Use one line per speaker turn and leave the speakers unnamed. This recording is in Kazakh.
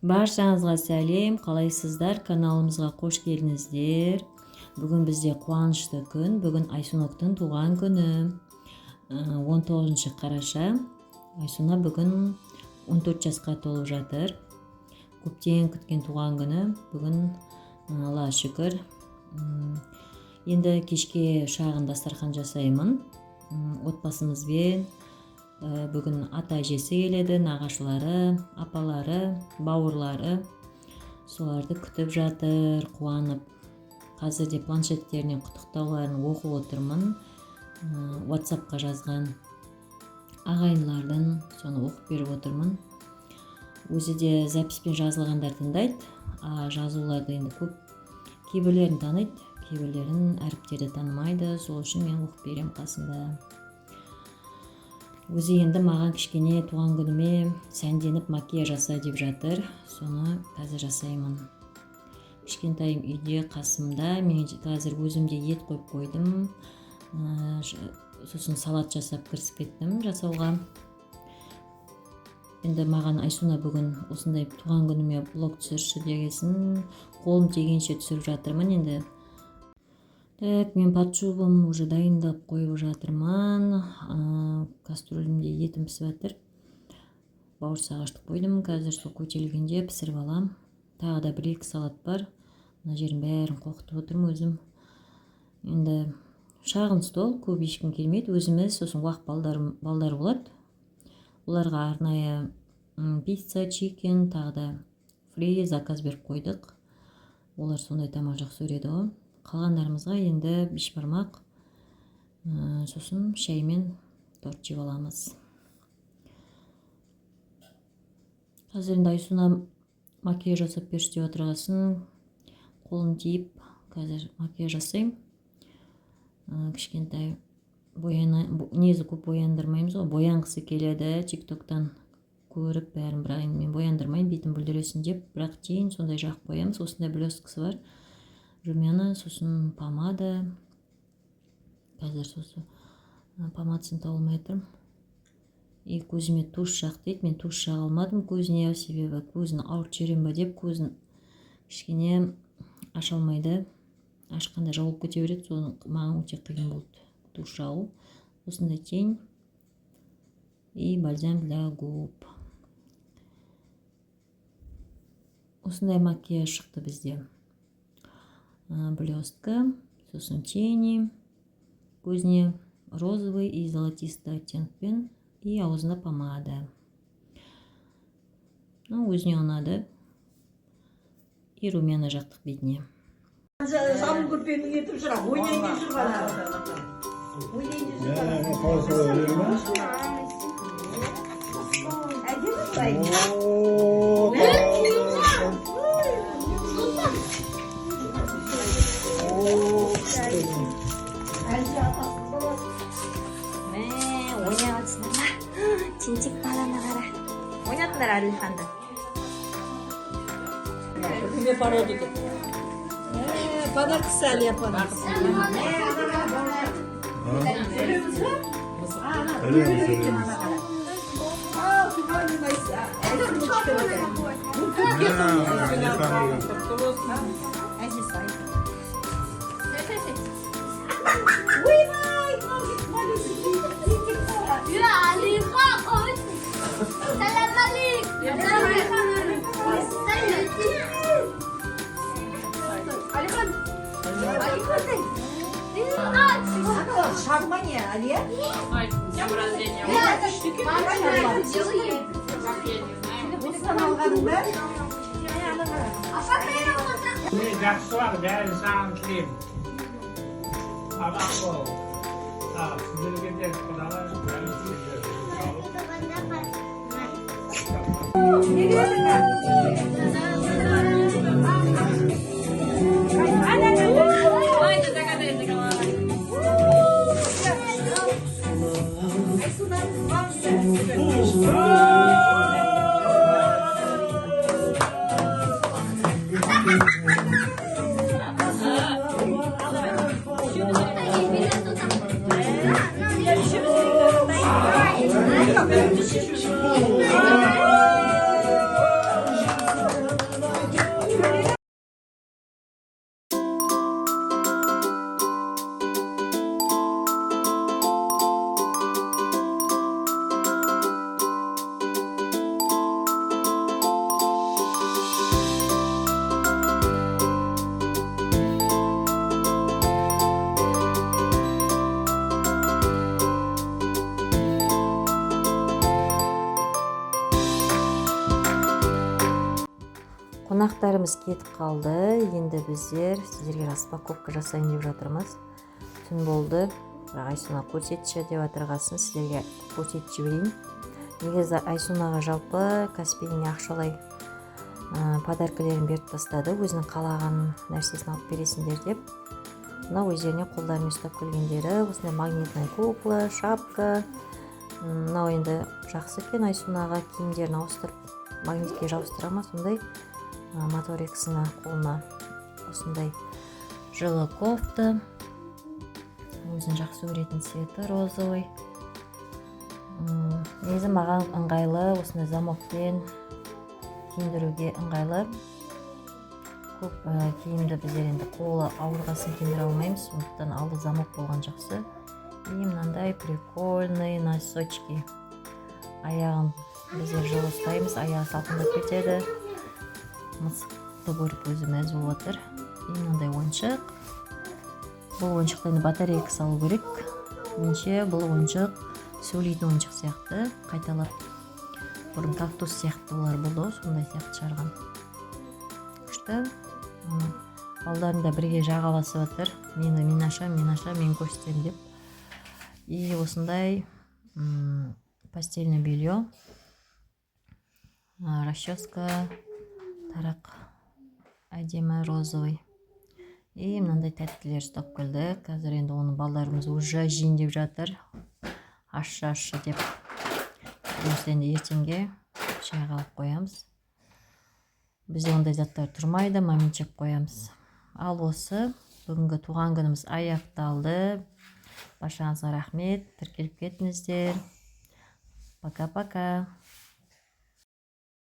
Баршаңызға сәлем, қалайсыздар? Каналымызға қош келдіңіздер. Бүгін бізде қуанышты күн. Бүгін Айсуноктың туған күні. 19 қараша. Айсуна бүгін 14 жасқа толып жатыр. Көптен күткен туған күні. Бүгін Аллаға шүкір. Енді кешке шағын дастархан жасаймын. Отбасымызбен бүгін ата әжесі келеді, нағашылары, апалары, бауырлары. Соларды күтіп жатыр, қуанып. Қазір де планшеттерінен құттықтауларын оқып отырмын. WhatsAppқа жазған ағайындылардың соны оқып беріп отырмын. Өзі де записпен жазылғандар тыңдайды, а жазуларды енді көп кейбіреулерін таниды, кейбіреулерін әріптерді танымайды. Сол үшін мен оқып беремін қасында. Өзі енді маған кішкене туған күніме сәнденіп макияж жаса деп жатыр. Соны қазір жасаймын. Кішкентайым үйде қасымда. Мен қазір өзім де ет қойып қойдым. Сосын салат жасап кірісіп кеттім жасауға. Енді маған Айсуна бүгін осындай туған күніме блог түсірші дегесін, қолым тигенше түсіріп жатырмын енді. Так, мен подшубым уже дайындап қойып жатырмын. Кастрюлімде етім пісіп жатыр. Бауырсақ ашытып қойдым. Қазір сол көтерілгенде пісіріп алам. Тағы да бір-екі салат бар. Мына жерін бәрін қоқытып отырмын өзім. Енді шағын стол, көп ешкім келмейді. Өзіміз, сосын уақ балдар болады. Оларға арнайы пицца, чикен, тағы да фри заказ беріп қойдық. Олар сондай тамақ жақсы көреді ғой. Қалғандарымызға енді бешбармақ, сосын шаймен торт жеп аламыз. Қазір енді Айсуна макияж жасап берші деп отырғасын, қолым тиіп қазір макияж жасаймын. Кішкентай бояна, негізі көп бояндырмаймыз ғой, боянғысы келеді TikTok-тан көріп бәрін, бірақ енді мен бояндырмаймын, бетім бүлдіресін деп, бірақ тень сондай жағып қоямыз. Осындай блесткасы бар, румяна, сосын помада. Қазір сосын помадасын таба алмай жатырмын. И көзіме тушь жақ дейді, мен тушь жаға алмадым көзіне, себебі көзін ауыртып жіберем ба деп, көзін кішкене аша алмайды, ашқанда жауып кете береді, соны маған өте қиын болды тушь жағу. Осындай тень и бальзам для губ. Осындай макияж шықты бізде. Блестка, сосын тени, көзіне розовый и золотистый оттенкпен, и аузына помада. Өзіне ұнады. И румяна жақтық бетіне.
Сабын көрпені етіп жүр, ойнайын деп жүр бала. Ойнайын деп жүр бала.
Қалай солай ойлай ма?
Әдемі былай.
О, о, күшті.
Әлде атасының баласы.
Мә, ойнап жатсыңдар ма? Тентек баланы қара. Ойнатыңдар Әділханды.
Кіме барады екен? Подаркасы әлі апаның. Көреміз ба?
Көреміз, көреміз.
Әжесі айт. Ойбай, малюсенький, тентек бала.
Ya Alihan, Selam aleyküm. Alihan. Alihan.
Шарма не, Алия?
Днем рождения.
Осыдан алғаның ба?
Міне жақсылар, бәрін саған тілеймін. Аман бол. Сіздерге де құдалар бәрін сіздерге.
Не
Қонақтарымыз кетіп қалды. Енді біздер сіздерге распаковка жасайын деп жатырмыз. Түн болды, бірақ Айсуна көрсетші деп жатырғасын, сіздерге көрсетіп жіберейін. Негізі Айсунаға жалпы Каспийден ақшалай подаркілерін беріп тастады, өзінің қалаған нәрсесін алып бересіңдер деп. Мынау өздеріне қолдарымен ұстап келгендері, осындай магнитная кукла, шапка. Мынау енді жақсы екен Айсунаға, киімдерін ауыстырып, магнитке жабыстыра ма, сондай моторикасына, қолына. Осындай жылы кофта, өзінің жақсы көретін цветі, розовый. Негізі маған ыңғайлы, осындай замокпен киіндіруге ыңғайлы. Көп киімді біздер енді қолы ауырғасын киіндіре алмаймыз, сондықтан алды замок болған жақсы. И мынандай прикольный носочки, аяғын біздер жылы ұстаймыз, аяғы салқындап кетеді. Мысықты көріп, өзі мәз болып жатыр. И мынандай ойыншық. Бұл ойыншықты енді батарейка салу керек меніңше. Бұл ойыншық сөйлейтін ойыншық сияқты, қайталап. Бұрын кактус сияқты олар болды ғой, сондай сияқты шығарған. Күшті. Балдарым да бірге жағаласып жатыр мені, мен ашамын, мен ашамын, мен көрсетемін деп. И осындай постельное белье, расческа, тарақ, әдемі розовый. И мынандай тәттілер ұстап келді. Қазір енді оны балдарымыз уже жейін деп жатыр, ащы ащы деп. Осы енді ертеңге шайға алып қоямыз. Бізде ондай заттар тұрмайды, момент жеп қоямыз. Ал осы бүгінгі туған күніміз аяқталды. Баршаңызға рахмет, тіркеліп кетіңіздер. Пока пока.